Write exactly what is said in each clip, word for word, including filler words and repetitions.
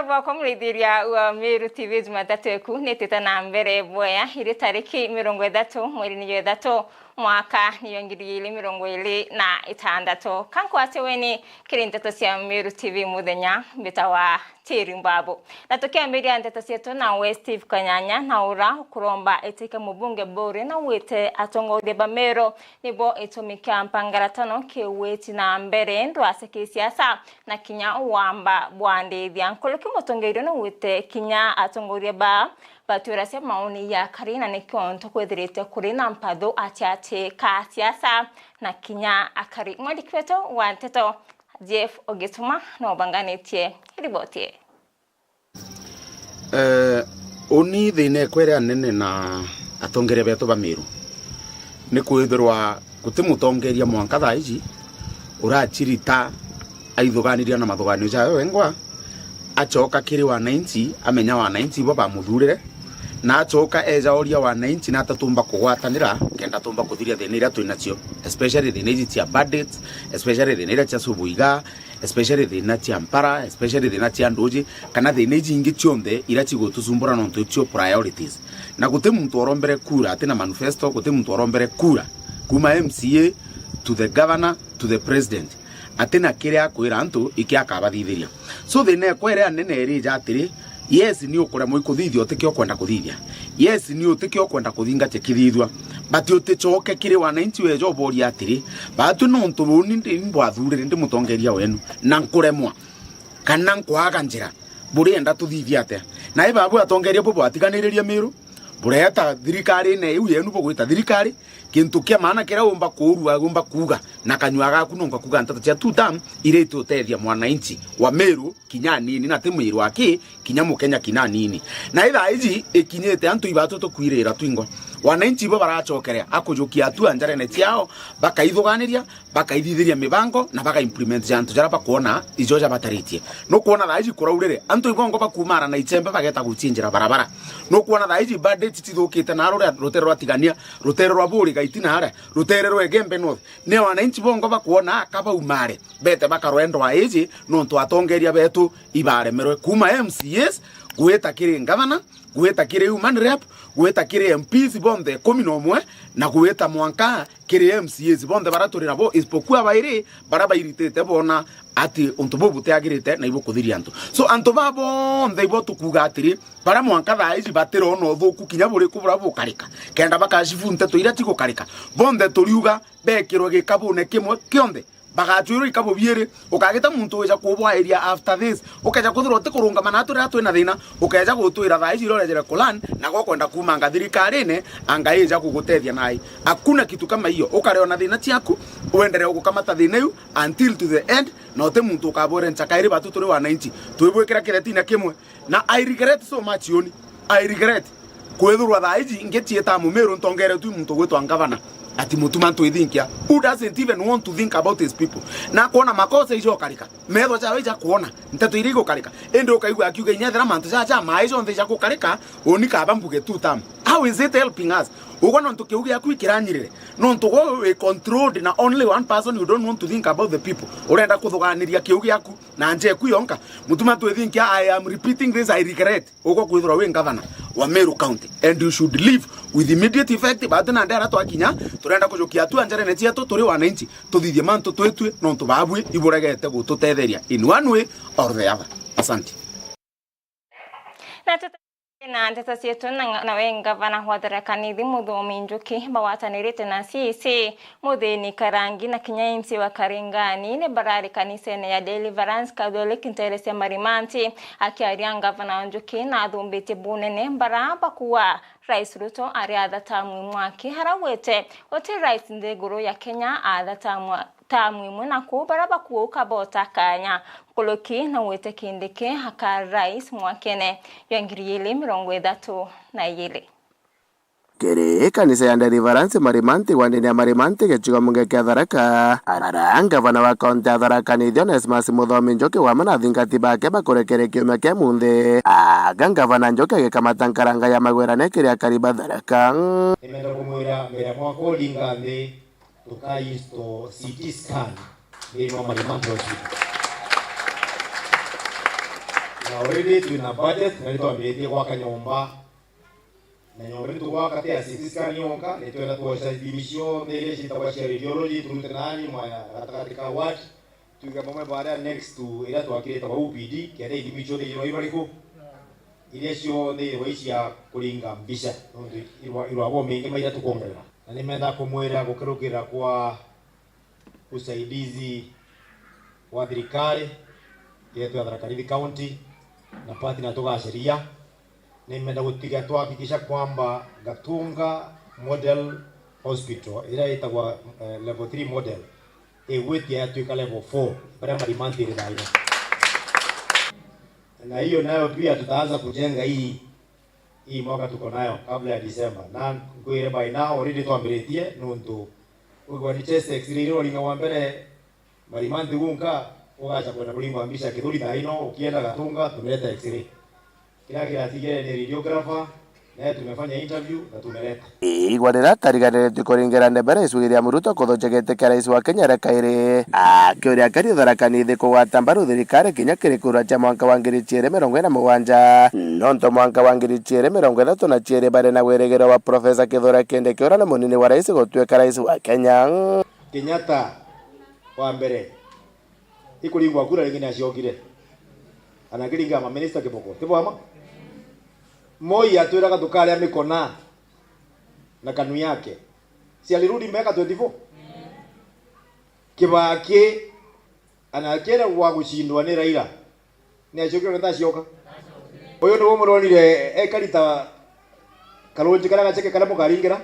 Bwakwa murithiria wa Meru T V, Jumatatu eku nitite na mbere bwea, iri tariki mirongo ithatu mweri ni jwa ithatu, mwaka ni jwa ngiri igiri mirongo iri na itandatu. Kankwate weni kiri nteto cia Meru T V muthenya, mbitawa Tiri Mbabu. Na tukiambiria nteto cietu nawe Steve Kanyanya, na ura ukuromba itike mubunge buri na wite atongoria ba Meru nibo itumi kia mpangaratano kiu witi na mbere ndwase kisiasa na kinya wamba bwandithia. Nkuruki mutongeria ni wite kinya atongoria ba batwira cia maoni ya akari, na nikio ntu kwithirite kuri na mpathu ati ati ka siasa na kinya akari. Mwandiki wetu wa nteto Jeff Ogituma no banganitie riboti ii. Eh, uni thina ekwa iria nene na atongeria betu ba Meru ni kwithirwa guti mutongeria mwanka thaa iji uracirita aithuganiria na mathuganio jawe wengwa, acoka kiri wananchi, amenya wananchi bo bamuthurire, na acoka eja oria wananchi na atatumba kugwatanira kenda tumba kuthiria thina iria twinacio, especially thina iji cia budget, especially thina iria cia subuiga, especially thina cia mpara, especially thina cia nduji, kana thina iji ingi cionthe iria cigutucumbura nontu icio priorities. Na guti muntu orombere kura atina manifesto, guti muntu orombere kura, kuma M C A to the governor to the president, atina kiria akwira antu iki akabathithiria. So thina ekwa iria nene irija atiri, yes, ni ukuremwa ikuthithia utikio ukwenda kuthithia. Yes, ni utikio ukwenda kuthingatia kithithua. But uticoke kiri wananchi weja uboria atiri, batwi nontu buni ndi mbwathurire ndi mutongeria wenu, na nkuremwa, kana nkwaga njira, burienda tuthithie atia? Na i babu atongeria bu bwatiganiririe Miru, bureta thirikarine iu yenu bugwita thirikari, kintu kia maana kiria umba kuurua, umba kuuga na kanyua gaku nonka kuuga nteto cia two term iria itutethia mwananchi wa Miru kinya anini, na ti Miru aki, kinya Mukenya kinya anini. Na ithaa iji ikinyite antu ibatu tukwirira twingwa. Wananchi ibo baracokerea akujukia atua njarene ciao, bakaithuganiria, bakaithithiria mibango na baka implement ja antu jaria bakwona ijo jabataritie. Nukwona thaa iji kuraurire, antu ibongo bakumara na ichembe bageta guchinjira barabara. Nukwona thaa iji budget cithukite na ruria rutere rwa Tigania, rutere rwa Buri Gaiti na aria, rutere rwa Igembe North. Ni wananchi bongo bakwona aka baumare, bete bakarwa ndwa iji nontu atongeria betu ibaremerwe kuma M C As gwita kiri ngavana, gwita kiri human rep, gwita kiri M Ps bonthe ikumi na umwe, na gwita mwanka kiri M C As bonthe baria turi nabo, isipokuwa bairi baria bairitite bona ati untu buu butiagirite na ibukuthiria antu. So antu baa bonthe ibo tukuuga atiri, baria mwanka thaa iji batirona uthuku kinya buriku buria bukarika, kenda bakashifu nteto iria cigukarika, bonthe turiuga bekirwe gikabune kimwe kionthe. Bagacwirwa ikabo biiri, ukagita muntu wija kubwairia after this, ukeja kwithirwa utikurungama natu riria twina thina, ukeja gutwira thaa iji iria urejere kulan na gwakwenda kumanga thirikarine, anga ija kugutethia nai. Hakuna kitu kama hiyo. Ukareona thina ciaku, uendelee gukamata thina iu until to the end, na uti muntu ukabwire nchaka iri batu turi wananchi. Twibwikira kiretine kimwe. Na I regret so much, uni. I regret kwithirwa thaa iji ngiciita Mumiru ntongeretwe i muntu gwitwa ngavana, ati Mutuma Ntwithinkia, who doesn't even want to think about his people. Na akwona makosa ijo ukarika, metho jawe ijakwona nteto iria igukarika, indi ukaigua akiuga, inya ethira mantu jaja ja mai jonthe ijagukarika, uni kaba mbuge two term. How is it helping us? Ugwe nontu kiu giaku ikiranyirire, nontu gwe wi controlled na only one person, you don't want to think about the people. Urenda kuthuganiria kiu giaku na nja eku yonka. Mutuma Ntwithinkia, I am repeating this, I regret. Ugwe kwithirwa wi ngavana wa Meru County, and you should leave with immediate effect. Batu na ndera twakinya, turenda kujukia atua njarene cietu turi wananchi, tuthithie mantu twitwi, nontu babwi iburegete gututetheria in one way or the other. Asante. Na tuta-, na ndeto cietu na, nawe ngavana wa Tharaka Nithi Muthomi Njuki bagwatanirite na C E C Muthini Karangi na kinya M C A wa Karingani ni barari kanisene ya Deliverance Catholic ntere cia Marimanti. Akiaria ngavana Njuki na athumbitie bunene bara bakua Rais Ruto ari atha tamu imwe aki, arauite uti rais nthiguru ya Kenya atha tamu, tamu imwe, na kuu bara bakua ukabota kanya nkuruki na wite Kindiki aka rais mwakene jwa ngiri igiri mirongo ithatu na igiri. Kiri kanisa ya Deliverance Marimanti, wandini ya Marimanti, gicigo mbunge kia Tharaka, ara ngavana wa kaunti ya Tharaka Nithi Onesmus Muthomi Njuki wamwe na athingati bake bakurekere kiumia kia munthi. Aga ngavana Njuki agikamata nkaranga ya magwirane kiri akari ba Tharaka. Nimenda kumwira mbere ya mwaka uringa nthi, tukai install C T scan thiini wa Marimanti Hospital. Na already twina budget na nitwambiritie gwaka nyomba. Na nyomba iria tugwaka ti ya C T scan yonka, nitwenda twoca ithimi cionthe iria ciitagwa cia radiology, turute nani mwa gatagati ka ward, tuige mamwe baria next to iria twakirite ba O P D, kenda ithimi cionthe ithirwa ibariku, iria cionthe ithirwa icia kuringa mbica, nontu irwa, irwa bo mingi maira tukwongerera. Na nimenda kumwira gukirukira kwa usaidizi wa thirikari yetu ya Tharaka Nithi County na partner tugaceria, nimenda gutiga twahakikisha kwamba Gatunga Model Hospital, iria itagwa, eh, level three model, igwitia yatuika level four, baria Marimanti iri thaa ino. Na hiyo nayo pia tutaanza kujenga hii, hii mwaka tuko nayo kabla ya December. Na nkwire by now already twambiritie, nontu wigwa ni chest X-ray iria uringagwa mbere Marimanti gunka, ugacha kwenda kuringwa mbica kithuri thaa ino, ukienda Gatunga, tumeleta X-ray. Kila kiratigere ni radiographer, naye tumefanya interview na tumeleta. Igwa riria tariganiritue kuringira ndeto rais William Ruto kuthukia giti kia rais wa Kenya ria kairi, akiuria akari Tharaka Nithi kugwata mbaru thirikari kinya kiri kura cia mwanka wa ngiri ciiri mirongo ina na mugwanja, nontu mwanka wa ngiri ciiri mirongo ithatu na ciiri bari na wirigiro wa Professor Kithure Kindiki uria ni munini wa rais gutuika rais wa Kenya. Kenyatta wa mbere, ikuringwa kura ringi ni aciokire. Anakiringa maminista kiboko. Ti bwama? Moi atwiraga tukaria mikona na kanu yake. Si alirudi miaka twenty-four? Kibaki anakienda gwa gucindwa ni Raila. Ni acokire na ndacioka. Uyu niwe muronire ekari ta karunji karia gacheke karia mukaringira.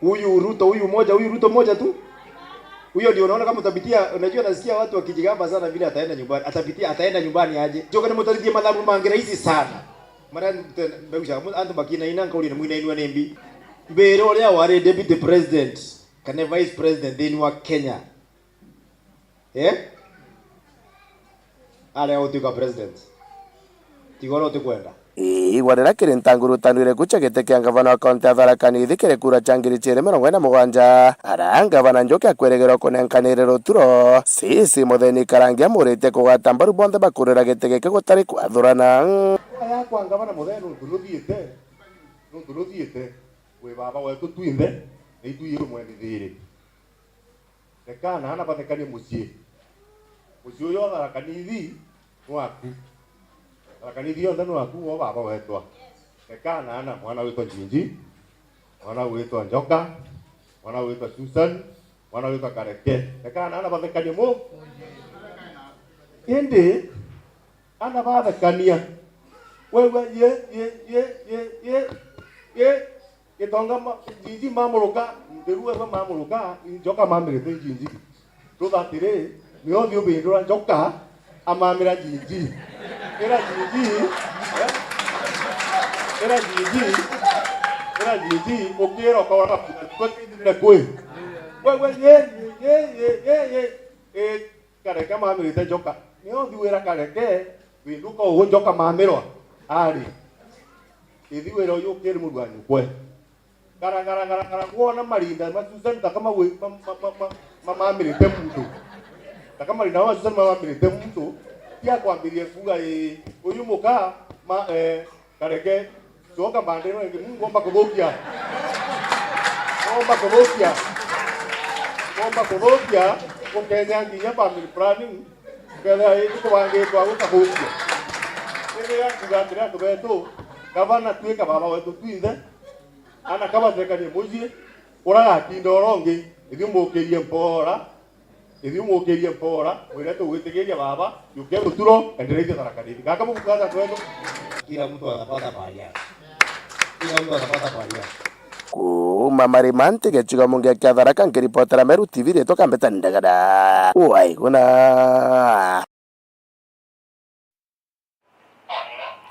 Huyu Ruto, huyu moja, huyu Ruto moja tu. Huyo ndio unaona kama utapitia, unajua nasikia watu wakijigamba sana vile ataenda nyumbani. Atapitia, ataenda nyumbani aje? Njoka ni mutarithie mathabu mangi rahisi sana. Maria mbeuca, antu makinaina nkauri ni mwinainua ni mbi. Mbere uria wari deputy president, kana vice president thiini wa Kenya. Eh? Arega gutuika president. Tiga uria utikwenda. Igwa riria kiri ntangurutano iriku cia giti kia ngavana wa kaunti ya Tharaka Nithi kiri kura cia ngiri ciiri mirongo ina na mugwanja, aria ngavana Njuki akwirigirwa kunenkanire ruturo, C C Mutheni Karangi amuritie kugwata mbaru bonthe bakurira giti giki gutari kwathurana. Yakwa ngavana Mutheni nuntu nuthiite, nuntu nuthiite, wi baba wetu twinthe, na itwi iri mwenithiri. Reka ana bathekanie mucii. Mucii uyu wa Tharaka Nithi nwaku. Tharaka Nithi yonthe nwaku, wo baba wetwa. Reka ana, mwana witwa Njinji, mwana witwa Njoka, mwana witwa Susan, mwana witwa Kareke. Reka ana bathekanie mu. Indi ana bathekania. Wewe ye, ye, ye, ye, ye, ye. Gitonga ma-, Njinji mamuruka, Nderu ewe mamuruka, Njoka mamirite Njinji. Ruga atiri, nio uthi ubindura Njoka, amamira Njinji. Ira Njinji, eh? Ira Njinji, ira Njinji, ukira ukaura, twekithire kwi? Wewe, ye, ye, ye, ye, ye, ye, Kareke mamirite Njoka. Nio uthi wira Kareke, binduka ugu Njoka mamirwa. Ari. Ithi wira uyu ukiri murua nyukwe. Gara, gara, gara, gara, wona marinda ma Susan ta kama wi-, ma, ma, ma, ma, ma, mamirite muntu. Ta kama marinda ma Susan ma mamirite muntu, tia kwambirie kuga, ii, uyu muka, ma, eh, Kareke, coka mbande ino ingi, Mungu omba kuthukia. Omba kuthukia. Omba kuthukia, ukenya nginya family planning, ukethira indi kubangitwa gututhukia. Indi akuga atiri antu betu, gavana twika baba wetu twinthe, ana kabathekanie mucii, uragatinda oro ungi, ithiumukirie mpora, ithiumukirie mpora, mwire tugwitikiria baba, yuke ruturo, endereithia Tharaka Nithi. Gaka mubukaza kwetu. Kila mtu atapata pahali yake. Kila mtu atapata pahali yake. Kuuma Marimanti gicigo mungia kia Tharaka, nkiripotera Meru T V, ritwa Kambeta Ndagara. Waiguna.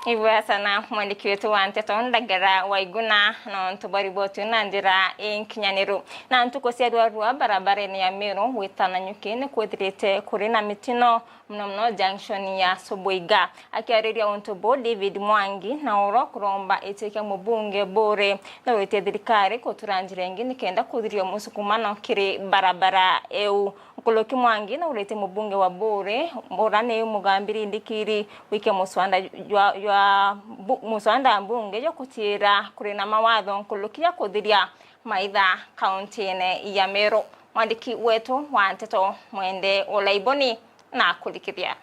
Ibwega sana mwandiki wetu wa nteto Ndagara Waiguna, nontu bwa riboti na njira inkinyaniru. Na ntuku cia ruarua barabarene ya Meru gwita Nanyuki ni kwithirite kuri na mitino, muno muno junction ya Soboiga. Akiariria untu buu, David Mwangi na oro kuromba itikia mubunge Buri na witie thirikari kutura njira ingi nikenda kuthiria musukumano kiri barabara iu. Nkuluki Mwangi nauritie mubunge wa Buuri, uria ni Mugambi Rindikiri, wikie muswanda jwa, jwa mbu-, muswanda mbunge jwa kutiira kuri na mawatho nkuluki ya kuthiria maitha kauntine ya Meru. Mwandiki wetu wa nteto Mwende Olaiboni na kurikithia.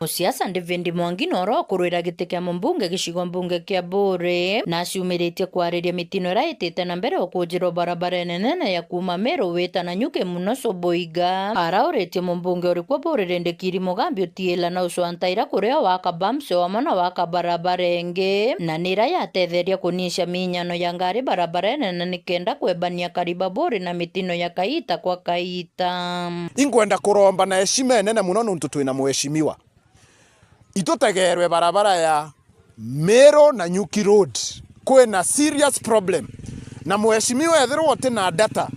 Musiasa David Mwangi noro ukurwira giti kia mumbunge gicigo mbunge kia Buuri, na aciumiritie kwariria mitino iria itite na mbere ukujirwa barabarene nene ya kuuma Meru wita Nanyuki muno Soboiga. Arauritie mumbunge uri kuo Buuri Rindikiri Mugambi utiila na ucwantaira kuria waka bumps wamwe na waka barabara ingi, na ni iria yatetheria kunicia minyano ya ngari barabarene na nikenda kwebania kariba Buuri na mitino ya kaita kwa kaita. Inkwenda kuromba na heshima inene muno nuntu twina muheshimiwa. Itutegeerwe barabara ya Meru Nanyuki Road. Kwina serious problem. Na muheshimiwa, ethirwa uti na data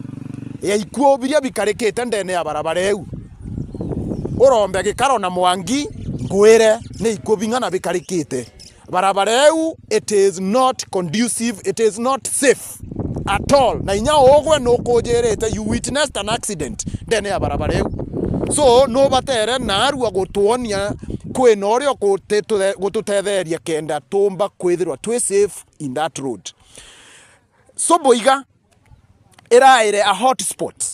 ya ikuu biria bikarikite ndene ya barabara iu, urombe gikaro na Mwangi ngwire ni ikuu bing'ana bikarikite. Barabara iu, it is not conducive, it is not safe at all. Na inya ugwe nukujirite, you witnessed an accident ndene ya barabara iu. So, nubatere naarua gutwonia kwina uria guti-, gutute-, gututetheria kenda tumba kwithirwa twi safe in that road. Soboiga iraire a hotspot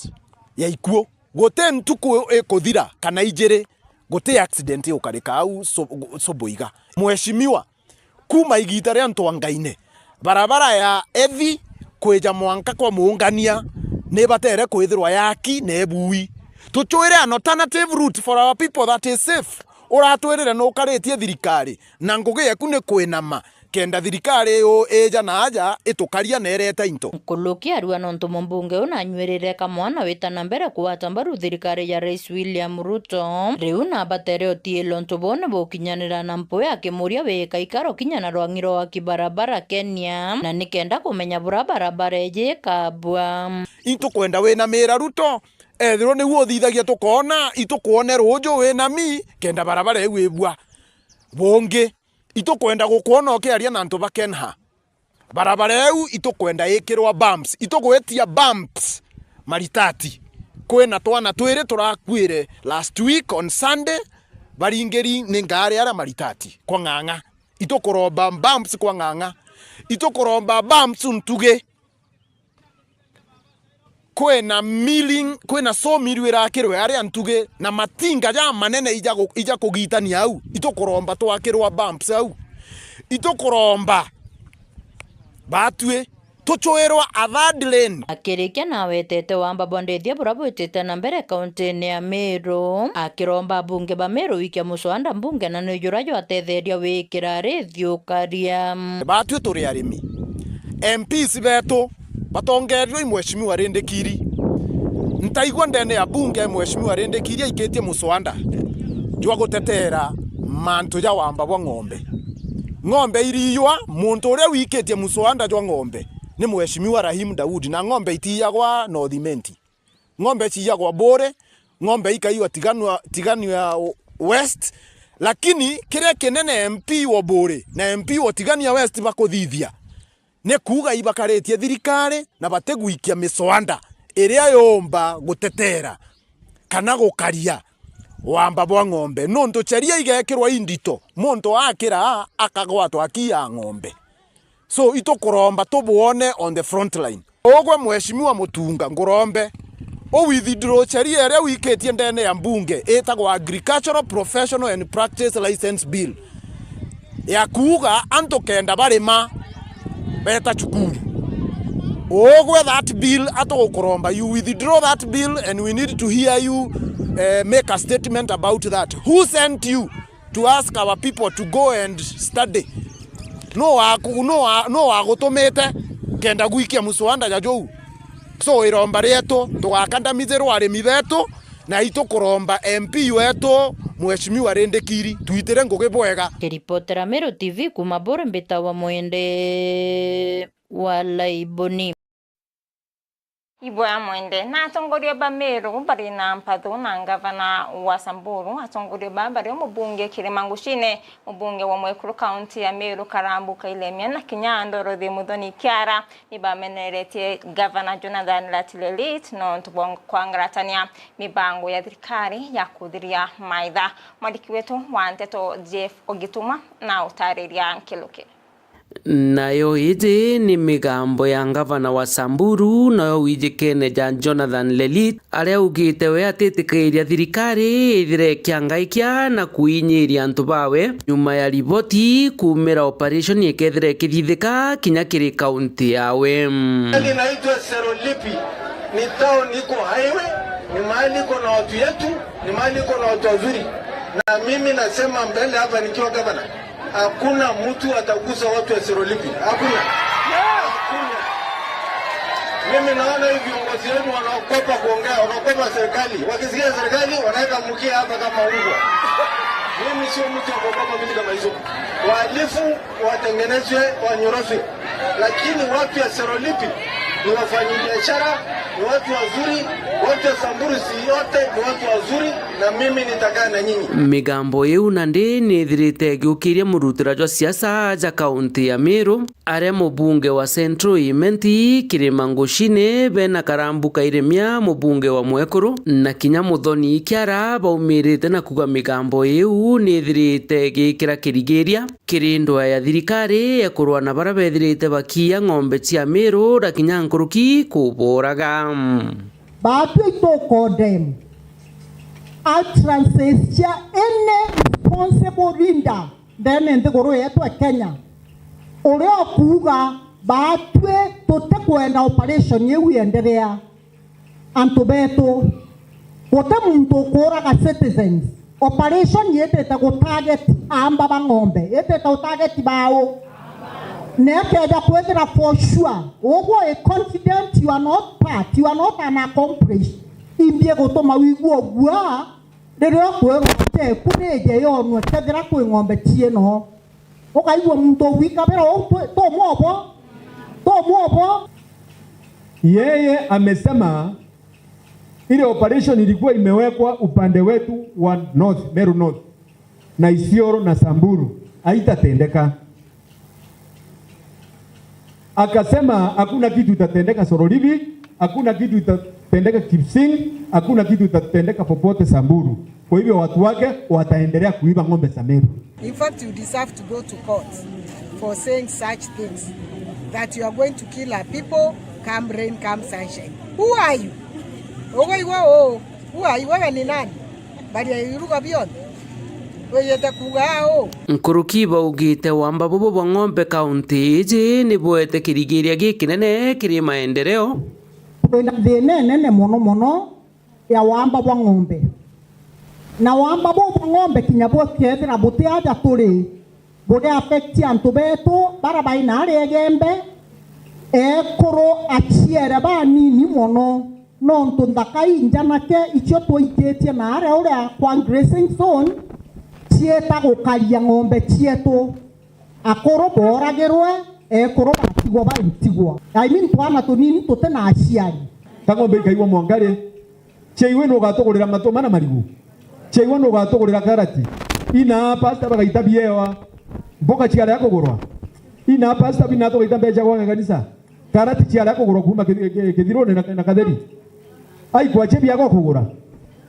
ya ikuu. Guti ntuku ikuthira kana ijiri guti accident igukarika au So-, Soboiga. Muheshimiwa, kuuma igiita ria Ntwangaine, barabara ya Ethi kwija mwanka kwa Muungania nibatere kwithirwa yaki na ibui. Tuchwire an alternative route for our people that is safe. Uratwirire nukaritie thirikari, na ngugi yeku ni kwinama kenda thirikari iu ija na aja itukaria na ireta into. Nkuluki arua nontu mumbunge uu nanyuirire kamwana wita na mbere kugwata mbaru thirikari ya Rais William Ruto, riu nabatere utiila untu buu ni bukinyanira na mpwi akimuria wika ikaro kinya na rwang'i rwa waki barabara Kenya, na nikenda kumenya bura barabara iji ikabua. Itukwenda winamira Ruto, ethirwa niu uthithagia tukoona, itukwone ruuju winami kenda barabara iu ibua. Bungi, itukwenda gukwona ukiaria na antu ba KeNHA. Barabara iu itukwenda ikirwa bumps. Itugwitia bumps maritati. Kwina twana twiri turakuire last week on Sunday, baringiri ni ngari aria maritati kwa ng'ang'a. Itukuromba bumps kwa ng'ang'a. Itukuromba bumps ntugi. Kwina milling, kwina sawmill irakirwe aria ntugi, na matinga jamanene ija gu-, ija kugitania au. Itukuromba twakirwa bumps au. Itukuromba batwi tuchwirwa a third lane. Akirikia nawetete wamba bwa ndithia bura bwitite na mbere kauntine ya Meru, akiromba abunge ba Meru wikia muswanda mbunge na ni jura jwatetheria wikira ari thiukaria. Batwi turi arimi. M Ps betu batongerirwe i Mheshimiwa Rindikiri. Ntaigua ndene ya bunge Mheshimiwa Rindikiri aikitie muswanda jwa gutetera mantu ja wamba bwa ng'ombe. Ng'ombe iriiywa, muntu uria wikitie muswanda jwa ng'ombe ni Mheshimiwa Rahim Daud, na ng'ombe itiiyagwa North Imenti. Ng'ombe ciiyagwa Buuri, ng'ombe ikaiwa Tigania, Tigania West, lakini kiria kinene M P wa Buuri na M P wa Tigania West bakuthithia ni kuuga ibakaritie thirikari na batigwikia miswanda iria yumba gutetera kana gukaria wamba bwa ng'ombe, nuntu cheria igekirwa indito, muntu akira akagwatwa aki ya ng'ombe. So, itukuromba tubwone on the front line. Ugwe Mheshimiwa Mutunga, ngurombe u withdraw sheria iria wikitie ndene ya mbunge itagwa Agricultural Professional and Practice License Bill, ya kuuga antu kenda barima beta cukuru. Ugwe that bill, atugukuromba you withdraw that bill and we need to hear you, eh, make a statement about that. Who sent you to ask our people to go and study? No waku-, no wa-, no wagutumite kenda gwikia muswanda ja juu? So, iromba rietu, tugakandamizirwa arimi betu, na itukuromba M P wetu, Mheshimiwa Rindikiri, twitire ngugi bwega. Kiripotera Meru T V kuma Buuri, mbitawa Mwende wa Laiboni. Ibwea mwende. Na atongoria ba Meru bari na mpatho na ngavana wa Samburu. Atongoria ba bari o mubunge Kirima Nguchine, mubunge wa Mwekuru kaunti ya Meru Karambu Kailemia na kinya Dorothy Muthoni Kiara nibameneretie ngavana Jonathan Latilelit nontu bwa kwangaratania mibango ya thirikari ya kuthiria maitha. Mwandiki wetu wa nteto Jeff Ogituma na utariria nkiluki. Nayo iji ni migambo ya ngavana wa Samburu, nayo wijikene ja Jonathan Lelit, aria augite we atitikiria thirikari ithire ikiangaikia na kuinyiria antu bawe, nyuma ya riboti kuumira operation ikethira ikithithika kinya kiri kaunti yawe. Mahali inaitwa Serolipi, ni town iko highway, ni mahali iko na watu yetu, ni mahali iko na watu wazuri. Na mimi nasema mbele hapa nikiwa gavana, hakuna mtu atagusa watu wa Serolipi. Hakuna. Hakuna. Mimi naona hivi viongozi wenu wanaogopa kuongea, wanaogopa serikali. Wakisikia serikali, wanaweka mkia hapa kama mbwa. Mimi sio mtu wa kuogopa vitu kama hizo. Wahalifu watengenezwe, wanyoroshwe. Lakini watu ya Serolipi ni wafanyabiashara, ni watu wazuri, watu ya Samburu si yote ni watu wazuri, na mimi nitakaa na nyinyi. Migambo iu nandi nithirite igiukiria murutira jwa siasa ja kaunti ya Meru, aria mubunge wa Central Imenti, Kirima Nguchine, bena Karambu Kailemia, mubunge wa Mwekuru, na kinya Muthoni Kiara baumirite na kuuga migambo iu nithirite igikira kirigiria kiri ndwaa ya thirikari ya kurwa na baria bethirite bakiiya ng'ombe cia Meru na kinya nkuruki kuboraga. Baatwi tukodem utterances cia any responsible leader ndene nthiguru yetu ya Kenya, uria ukuuga baatwi tutikwenda operation iu ienderea. Antu betu, guti muntu ukuuraga citizens. Operation yitite gutarget aamba ba ng'ombe, itite utarget bau. Na ikeja kwithira for sure, ugwe wi confident you are not part, you are not an accomplice, imbi igutuma wigua uguaa riria ukwirwa teku nije yonwe kethira kwi ng'ombe ciino. Ukaigua muntu ugwikabira uu, tu-, tumwobo? Tumwobo? Yeye amesema ile operation ilikuwa imewekwa upande wetu wa North, Meru North, na Isiolo na Samburu, haitatendeka. Akasema hakuna kitu itatendeka Sororibi, hakuna kitu itatendeka Kipsing, hakuna kitu itatendeka popote Samburu. Kwa hivyo watu wake wataendelea kuiba ng'ombe za Meru. In fact, you deserve to go to court for saying such things, that you are going to kill our people, come rain, come sunshine. Who are you? Ugaigua uu, who are you? Wewe ni nani? Baria iruga bionthe. Wiyite kuuga uu? Nkuruki baugite wamba bubu bwa ng'ombe kaunti iji ni bwete kirigiria gikinene kiri maendeleo. Twina thina inene mono mono ya wamba bwa ng'ombe. Na wamba buu bwa ng'ombe kinya bukethira buti aja turi, buri affect antu betu bara bai naaria Igembe, ekuru aciere banini mono, nontu nthaka injanake icio twaititie naaria uria kwa grazing zone ciita gukaria ng'ombe cietu. Akuru booragirwe, ekuru batigwa bari ntigwa. I mean, twana tunini tuti na aciari. Ta ng'ombe ikaigua mwanka ri? Ciaigua nu ugatugurira matuma na marigu? Ciaigua nu ugatugurira karati? Ina pasta bagaita biewa. Mboga ciaria kugurwa? Ina pasta bina tugaita mbeca gwa kanisa? Karati ciaria kugurwa kuuma ki-, ki-, Kithiruni na, na Katheri? Ai, kwacia biaga kugura.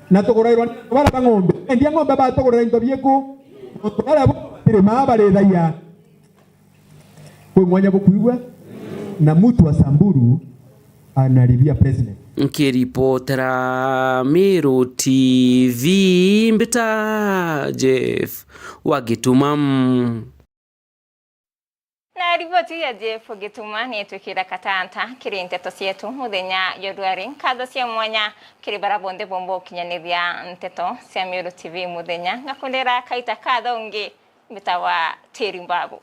Na tugurairwa ni antu baria ba ng'ombe. Endia ng'ombe batugurira into bieku? Antu baria bo batiri maa barithagia. Kwi mwanya bukwigua? Na mtu wa Samburu analibia president. Nkiripotera Meru T V, mbita Jeff wa Gituma. Na riboti ya Jeff Gituma ni itwikira katanta kiri nteto cietu muthenya jwa ruari. Nkatho cia mwanya kiri bara bonthe bomba ukinyaniria nteto cia Meru T V muthenya. Ngakundira kaita katho ungi mbita wa Teri Mbabu.